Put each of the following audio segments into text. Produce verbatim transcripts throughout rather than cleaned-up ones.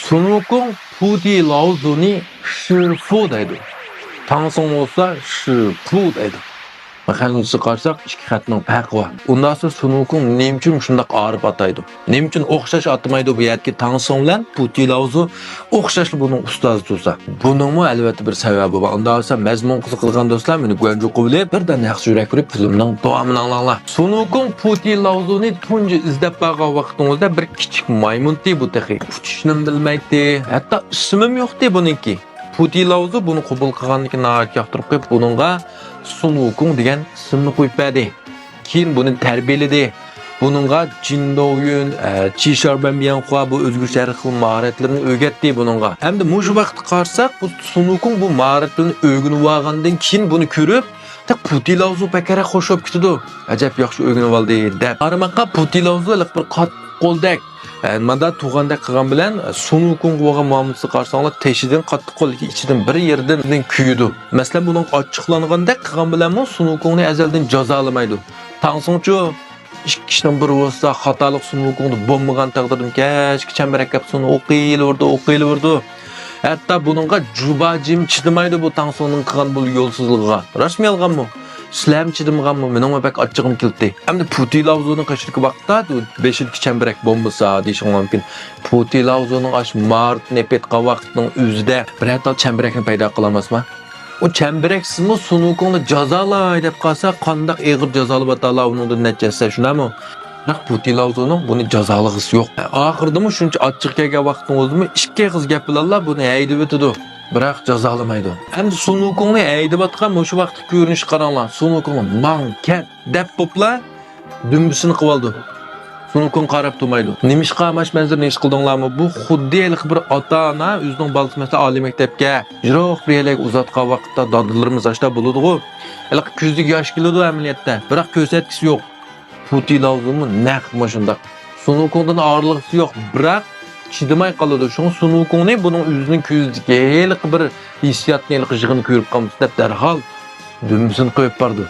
سۇن ۋۇكۇڭ پۇتى لاۋزۇنى شىفۇ دەيدۇ. تاڭ سۇڭ بولسا شىپۇ دەيدۇ. خەنزۇچە قارىساق، ئىككى خەتنىڭ پەرقى بار. ئۇنداقسا سۇن ۋۇكۇڭ نېمە ئۈچۈن شۇنداق ئارىپ ئاتايدۇ؟ نېمە ئۈچۈن ئوخشاش ئاتىمايدۇ بۇ يەردىكى تاڭ سۇڭ بىلەن پۇتى لاۋزۇ؟ ئوخشاشلا بۇنىڭ ئۇستازى تۇرسا. بۇنىڭمۇ ئەلۋەتتە بىر سەۋەبى بار. ئۇنداق بولسا مەزمۇن قىزىقىدىغان دوستلار مېنى گۇەنجۇ قىلىپ، بىردەم ياخشى يۈرەك بېرىپ فىلىمنىڭ داۋامىنى ئاڭلاڭلار. سۇن ۋۇكۇڭ پۇتى لاۋزۇنى تۇنجى ئىزدەپ بارغان ۋاقتىڭىزدا بىر كىچىك مايمۇنتى بۇ تېخى. ئۇچۇشنىمۇ بىلمەيتتى، ھەتتا ئىسمىمۇ يوقتى بۇنىڭكى. پۇتى لاۋزۇ بۇنى قوبۇل قىلغاندىن كېيىن ناھايىتى ياقتۇرۇپ قويۇپ، بۇنىڭغا سۇن ۋۇكۇڭ دېگەن ئىسىمنى قويۇپ بەردى. كېيىن بۇنى تەربىيەلىدى. بۇنىڭغا جىن دويۈن، ئە، چى شاربەن بيەنخۇا بۇ ئۆزگىچە ھەر خىل ماھارەتلىرىنى ئۆگەتتى بۇنىڭغا. ھەمدە مۇشۇ ۋاقىتقا قارىساق، بۇ سۇن ۋۇكۇڭ بۇ ماھارەتلىرىنى ئۆگىنىۋالغاندىن كېيىن بۇنى كۆرۈپ، تېخى پۇتى لاۋزۇ بەكرەك خوش بولۇپ كېتىدۇ. ئەجەب ياخشى ئۆگىنىۋالدى دەپ. قارىماققا پۇتى لاۋزۇ ھېلىقى بىر قاتتىق قولدەك. ئە، ماندا تۇغاندەك قىلغان بىلەن، سۇن ۋۇكۇڭغا بولغان مۇئامىلىسىگە قارىساڭلار، تېشىدىن قاتتىق قول، ئىچىدىن بىر يېرىدىن كۆيىدۇ. مەسىلەن، بۇنىڭغا ئاچچىقلانغاندەك قىلغان بىلەنمۇ سۇن ۋۇكۇڭنى ئەزەلدىن جازالىمايدۇ. تاڭ سۇڭچۇ، ئىككى ئىشنىڭ بىرى بولسا، خاتالىق سۇن ۋۇكۇڭدا بولمىغان تەقدىردىمۇ كەچكە چەمبىرەك كەپ سۇنى ئوقۇيلىۋېرىدۇ، ئوقۇيلىۋېرىدۇ. ھەتتا بۇنىڭغا جۇباجىم چىدىمايدۇ، بۇ تاڭ سۇڭنىڭ قىلغان بۇ يولسىزلىقىغا. راستمۇ يالغانمۇ؟ سىلەرمۇ چىدىمىغانمۇ؟ مېنىڭمۇ بەك ئاچچىقىم كېلىپتۇ. ئەمدى پۇتى لاۋزۇنىڭ قېشىدىكى ۋاقىتتا، بېشىدىكى چەمبىرەك بولمىسا دېيىشىڭ مۇمكىن. پۇتى لاۋزۇنىڭ ئاشۇ ماھارىتىنى ئېپەتقان ۋاقىتنىڭ ئۆزىدە بىرەر تال چەمبىرەكنى پەيدا قىلالماسما؟ ئۇ چەمبىرەكسىزمۇ سۇن ۋۇكۇڭنى جازالاي دەپ قالسا، قانداق ئېغىر جازالىۋاتالار ئۇنىڭدىن نەچچە ھەسسە، شۇنداقمۇ؟ بىراق پۇتى لاۋزۇنىڭ بۇنى جازالىغۇسى يوق. ئاخىرىدىمۇ شۇنچە ئاچچىقى كەلگەن ۋاقتىڭىزدىمۇ ئىككى ئېغىز گەپ بىلەنلا بۇنى ھەيدىۋېتىدۇ. بىراق جازالىمايدۇ. ئەمدى سۇن ۋۇكۇڭنى ھەيدىۋاتقان مۇشۇ ۋاقىتقا كۆرۈنۈش قاراڭلار. سۇن ۋۇكۇڭ ماڭ كەت دەپ بوپلا دۈمبىسىنى قىلىۋالىدۇ. سۇن ۋۇكۇڭ قاراپ تۇرمايدۇ. نېمىشقا ماش مەنزىرىنى ھېس قىلدىڭلارمۇ؟ بۇ خۇددى ھېلىقى بىر ئاتا-ئانا ئۆزىنىڭ بالىسى مەسىلەن ئالىي مەكتەپكە يىراق بىر يەرلەرگە ئۇزاتقان ۋاقىتتا دادىلىرىمىز ئاشتا بولىدىغۇ. ھېلىقى كۆزىگە ياش كېلىدۇ ئەمەلىيەتتە. بىراق كۆرسەتكۈسى يوق. پۇتى لاۋزۇنمۇ نەق مۇشۇنداق. سۇن ۋۇكۇڭدىن ئايرىلغۇسى يوق، بىراق چىدىماي قالىدۇ. شۇڭا سۇن ۋۇكۇڭنى بۇنىڭ ئۆزىنىڭ كۆزىدىكى ھېلىقى بىر ھېسسىياتنى، ھېلىقى يىغىنى كۆرۈپ قالمىسۇن دەپ دەرھال دۈمبىسىنى قويۇپ بارىدۇ.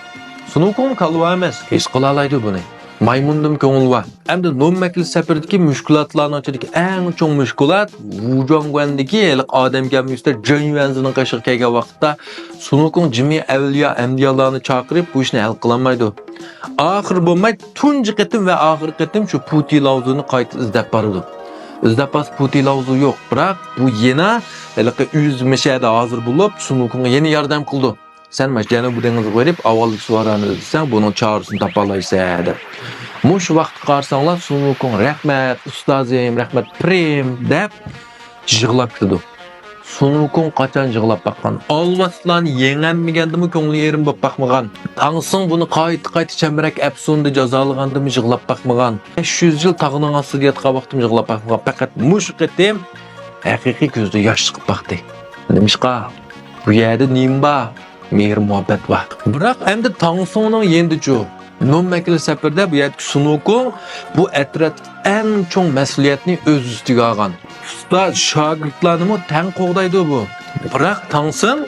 سۇن ۋۇكۇڭمۇ كالۋا ئەمەس، ھېس قىلالايدۇ بۇنى. مايمۇندىمۇ كۆڭۈل بار. ئەمدى نوم مەكلىسى سەپىرىدىكى مۈشكۈلاتلارنىڭ ئىچىدىكى ئەڭ چوڭ مۈشكۈلات ۋۇجۇاڭگۇەندىكى ھېلىقى ئادەم گەمبىسىدە جېن يۈەنزىنىڭ قېشىغا كەلگەن ۋاقىتتا سۇن ۋۇكۇڭ جىمى ئەۋلىيا، ئەمدىيالارنى چاقىرىپ بۇ ئىشنى ھەل قىلالمايدۇ. ئاخىرى بولماي تۇنجى قېتىم ۋە ئاخىرقى قېتىم شۇ پۇتى لاۋزۇنى قايتا ئىزدەپ بارىدۇ. ئىزدەپ بارسا پۇتى لاۋزۇ يوق، بىراق بۇ يەنە ھېلىقى ئۆزى مەشەدە ھازىر بولۇپ سۇن ۋۇكۇڭغا يەنە ياردەم قىلىدۇ. سەن مانا جەنۇبىي دېڭىزغا بېرىپ ئاۋۋالدىكى سۇ ئاراننى ئىزدىسەڭ بۇنىڭ چارىسىنى تاپالايسەن دەپ. مۇشۇ ۋاقىتقا قارىساڭلار سۇن ۋۇكۇڭ رەھمەت ئۇستازىم، رەھمەت پىرىم دەپ يىغلاپ كېتىدۇ. سۇن ۋۇكۇڭ قاچان يىغلاپ باققان؟ ئالۋاستىلارنى يېڭەلمىگەندىمۇ كۆڭلى يېرىم بولۇپ باقمىغان. تاڭ سىڭ بۇنى قايتا-قايتا چەمبىرەك ئەپسۇندا جازالىغاندىمۇ يىغلاپ باقمىغان. بەش يۈز يىل تاغنىڭ ئاستىدا ياتقان ۋاقتىمۇ يىغلاپ باقمىغان. پەقەت مۇشۇ قېتىم ھەقىقىي كۆزىدە ياش چىقىپ باقتى. نېمىشقا؟ بۇ يەردە نېمە بار؟ مېھىر-مۇھەببەت بار. بىراق ئەمدى تاڭ سىڭنىڭ يېنىدىچۇ؟ نوم مەكلى سەپىرىدە بۇ يەردىكى سۇن ۋۇكۇڭ بۇ ئەترەتتىكى ئەڭ چوڭ مەسئۇلىيەتنى ئۆز ئۈستىگە ئالغان. ئۇستاز شاگىرتلارنىمۇ تەڭ قوغدايدۇ بۇ. بىراق تاڭ سىڭ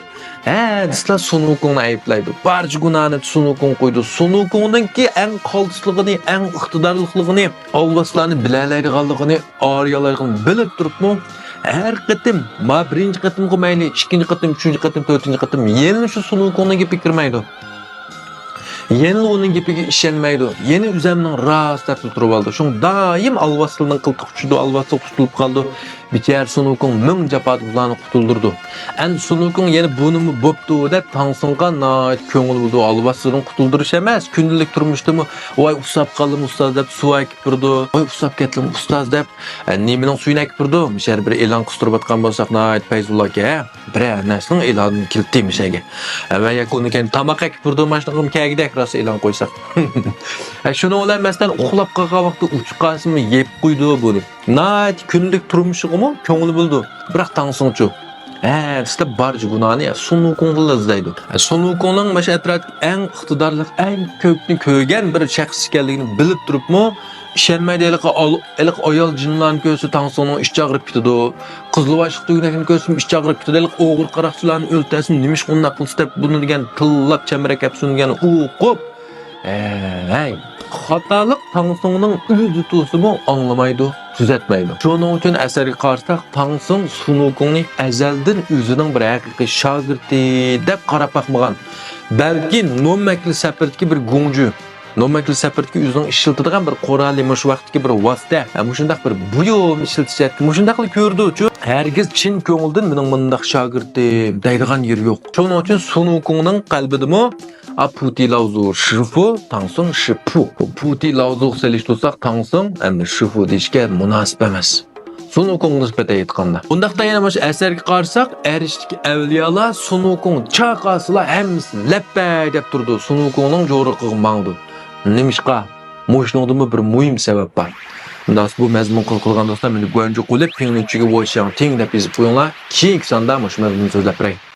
ھە دېسىلا سۇن ۋۇكۇڭنى ئەيىبلەيدۇ. بارچە گۇناھنى سۇن ۋۇكۇڭغا قويىدۇ. سۇن ۋۇكۇڭنىڭكى ئەڭ قالتىسلىقىنى، ئەڭ ئىقتىدارلىقلىقىنى، ئالۋاستىلارنى بىلەلەيدىغانلىقىنى، ئارىيالايدىغىنىنى بىلىپ تۇرۇپمۇ ھەر قېتىم، ما بىرىنچى قېتىمغا مەيلى، ئىككىنچى قېتىم، ئۈچىنچى قېتىم، تۆتىنچى قېتىم يەنىلا شۇ سۇن ۋۇكۇڭنىڭ گېپىگە كىرمەيدۇ. يەنىلا ئۇنىڭ گېپىگە ئىشەنمەيدۇ. يەنە ئۆزەمنىڭ راست دەپلا تۇرۇۋالىدۇ. شۇڭا دائىم ئالۋاستىلارنىڭ قىلتىقى چۈشىدۇ، ئالۋاستىلىق تۇتۇلۇپ قالىدۇ. بىچارە سۇن ۋۇكۇڭ مىڭ جاپادا بۇلارنى قۇتۇلدۇرىدۇ. ئەمدى سۇن ۋۇكۇڭ يەنە بۇنىمۇ بوپتۇ دەپ تاڭ سىڭغا ناھايىتى كۆڭۈل بولىدۇ. ئالۋاستىلىرىنى قۇتۇلدۇرۇش ئەمەس، كۈندىلىك تۇرمۇشتىمۇ ۋاي ئۇسساپ قالدىم ئۇستاز دەپ سۇ ئەكىپ بېرىدۇ. ۋاي ئۇسساپ كەتتىم ئۇستاز دەپ، ئە، نېمىنىڭ سۈيىنى ئەكىپ بېرىدۇ؟ مىشەر بىر ئېلان قىستۇرۇپ ئاتقان بولساق ناھايىتى پەيزۇللاكەن ھە. بىرەر نەرسىنىڭ ئېلانىنى كېلىپتۇ مىشەگە. ۋە ياكى ئۇنىڭ كەينىدىن تاماق ئەكىپ بېرىدۇ، ماشىنىغىمۇ كەگىدەك راست ئېلان قويساق. ھە، شۇنىڭ بىلەن مەسىلەن ئۇخلاپ قالغان ۋاقتىدا ئۇچۇپ قالسىمۇ يەپ قويىدۇ بۇنى. ناھايىتى كۈندىلىك تۇرمۇشىغىمۇ كۆڭلى بولىدۇ. بىراق تاڭ سىڭچۇ؟ ھە، دېسە بارچە گۇناھنى سۇن ۋۇكۇڭدىنلا ئىزدەيدۇ. سۇن ۋۇكۇڭنىڭ مۇشۇ ئەتراپتىكى ئەڭ ئىقتىدارلىق، ئەڭ كۆپنى كۆرگەن بىر شەخس ئىكەنلىكىنى بىلىپ تۇرۇپمۇ ئىشەنمەيدۇ. ھېلىقى ئال-، ھېلىقى ئايال جىنلارنى كۆرسە تاڭ سىڭنىڭ ئىچى ئاغرىپ كېتىدۇ. قىزىل باشلىق تۈگىنەكنى كۆرسىمۇ ئىچى ئاغرىپ كېتىدۇ. ھېلىقى ئوغرى قاراقچىلارنى ئۆلتۈرسىمۇ نېمىشقا ئۇنداق قىلىسىز دەپ بۇنى دېگەن تىللاپ چەمبىرەك ئەپسۇن دېگەن ئوقۇپ، ھەي، خاتالىق تاڭ سىڭنىڭ ئۆزى تۇرسىمۇ ئاڭلىمايدۇ. تۈزەتمەيدۇ. شۇنىڭ ئۈچۈن ئەسەرگە قارىساق، تاڭسۇڭ سۇنۇكۇڭنى ئەزەلدىن ئۆزىنىڭ بىر ھەقىقىي شاگىرتى دەپ قاراپ باقمىغان، بەلكى نومەكلى سەپىرىدىكى بىر گۇڭجۈ، نومەكلى سەپىرىدىكى ئۆزىنىڭ ئىشلىتىدىغان بىر قورالى، مۇشۇ ۋاقىتتىكى بىر ۋاسىتە، ھە، مۇشۇنداق بىر بۇيۇم ئىشلىتىشتەك، مۇشۇنداقلا كۆرىدۇ. چۈ-، ھەرگىز چىن كۆڭۈلدىن مېنىڭ مۇنداق شاگىرتىم دەيدىغان يېرى يوق. شۇنىڭ ئۈچۈن سۇنۇكۇڭنىڭ قەلبىدىمۇ، ئا، پۇتى لاۋزۇ شىفۇ، تاڭسۇڭ شىپۇ. پۇتى لاۋزۇغا سېلىشتۇرساق، تاڭسۇڭ ئەمدى شىفۇ دېيىشكە مۇناسىپ ئەمەس. سۇنۇكۇڭغا نىسبەتەن ئېيتقاندا. بۇنداقتا يەنە مۇشۇ ئەسەرگە قارىساق، ئەرشتىكى ئەۋلىيالار سۇنۇكۇڭ چاقاسىلا ھەممىسى لەپپە دەپ تۇرىدۇ. سۇنۇكۇڭنىڭ جورۇقىغا ماڭىدۇ. نېمىشقا؟ مۇشۇنىڭدىمۇ بىر مۇھىم سەۋەب بار. مۇنداق بۇ مەزمۇن قىل-، قىلغان دوستلار مېنى گۇەنجۇ قۇلۇپ، پىڭلىنچۈگە ۋوشياڭ تىڭ دەپ يېزىپ قويۇڭلار. كېيىنكى ساندا مۇشۇ مەزمۇننى سۆزلەپ بېرەي.